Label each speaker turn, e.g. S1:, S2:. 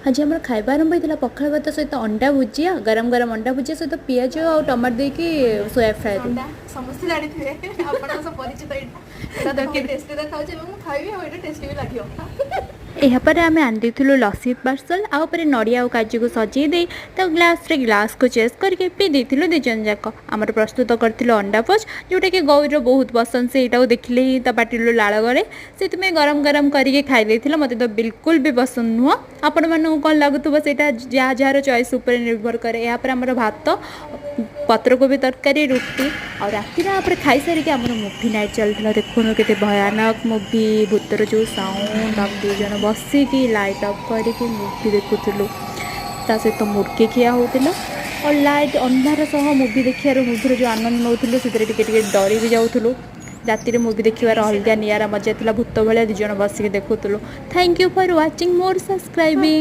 S1: ଆଜି ଆମର ଖାଇବା ଆରମ୍ଭ ହେଇଥିଲା ପଖାଳ ଭାତ ସହିତ ଅଣ୍ଡା ଭୁଜିଆ, ଗରମ ଗରମ ଅଣ୍ଡା ଭୁଜିଆ ସହିତ ପିଆଜ ଆଉ ଟମାଟୋ ଦେଇକି ସୋୟା ଫ୍ରାଏ।
S2: ଅଣ୍ଡା ସମସ୍ତେ ଜାଣିଥିବେ, ଆପଣଙ୍କ ସହ ପରିଚିତ। ଏଇଟା ଏଇଟା ଦେଖିକି ଟେଷ୍ଟି ଦେଖାଉଛି ଏବଂ ମୁଁ ଖାଇବି ଆଉ ଏଇଟା ଟେଷ୍ଟି ବି ଲାଗିବ।
S1: ଏହାପରେ ଆମେ ଆଣିଦେଇଥିଲୁ ଲସି ପାର୍ସଲ। ଆଉ ଉପରେ ନଡ଼ିଆ ଆଉ କାଜୁକୁ ସଜେଇ ଦେଇ ତାକୁ ଗ୍ଲାସ୍ରେ ଗ୍ଲାସ୍କୁ ଚେସ୍ କରିକି ପିଇ ଦେଇଥିଲୁ ଦୁଇ ଜଣ ଯାକ। ଆମର ପ୍ରସ୍ତୁତ କରିଥିଲୁ ଅଣ୍ଡା ପୋଚ୍, ଯେଉଁଟାକି ଗୌରୀର ବହୁତ ପସନ୍ଦ। ସେଇଟାକୁ ଦେଖିଲେ ହିଁ ତା ପାଟିରୁ ଲାଳ ଗଳେ। ସେଥିପାଇଁ ଗରମ ଗରମ କରିକି ଖାଇ ଦେଇଥିଲା। ମୋତେ ତ ବିଲକୁଲ ବି ପସନ୍ଦ ନୁହଁ। ଆପଣମାନଙ୍କୁ କ'ଣ ଲାଗୁଥିବ, ସେଇଟା ଯାହା ଯାହାର ଚଏସ୍ ଉପରେ ନିର୍ଭର କରେ। ଏହାପରେ ଆମର ଭାତ, ପତ୍ରକୋବି ତରକାରୀ, ରୁଟି ଆଉ ରାତିରେ ପରେ ଖାଇସାରିକି ଆମର ମୁଭି ନାଇଟ୍ ଚାଲିଥିଲା। ଦେଖୁନୁ କେତେ ଭୟାନକ ମୁଭି, ଭୂତର ଯେଉଁ ସାଉଣ୍ଡ। ଆମେ ଦୁଇ ଜଣ ବସିକି ଲାଇଟ୍ ଅଫ୍ କରିକି ମୁଭି ଦେଖୁଥିଲୁ। ତା ସହିତ ମୁଡ଼କି ଖିଆ ହେଉଥିଲା ଆଉ ଲାଇଟ୍ ଅନ୍ଧାର ସହ ମୁଭି ଦେଖିବାର, ମୁଭିର ଯେଉଁ ଆନନ୍ଦ ନେଉଥିଲୁ, ସେଥିରେ ଟିକେ ଟିକେ ଡରି ବି ଯାଉଥିଲୁ। ରାତିରେ ମୁଭି ଦେଖିବାର ଅଲଗା ନିଆରା ମଜା ଥିଲା। ଭୂତ ଭଳିଆ ଦୁଇ ଜଣ ବସିକି ଦେଖୁଥିଲୁ। Thank you for watching, more subscribing.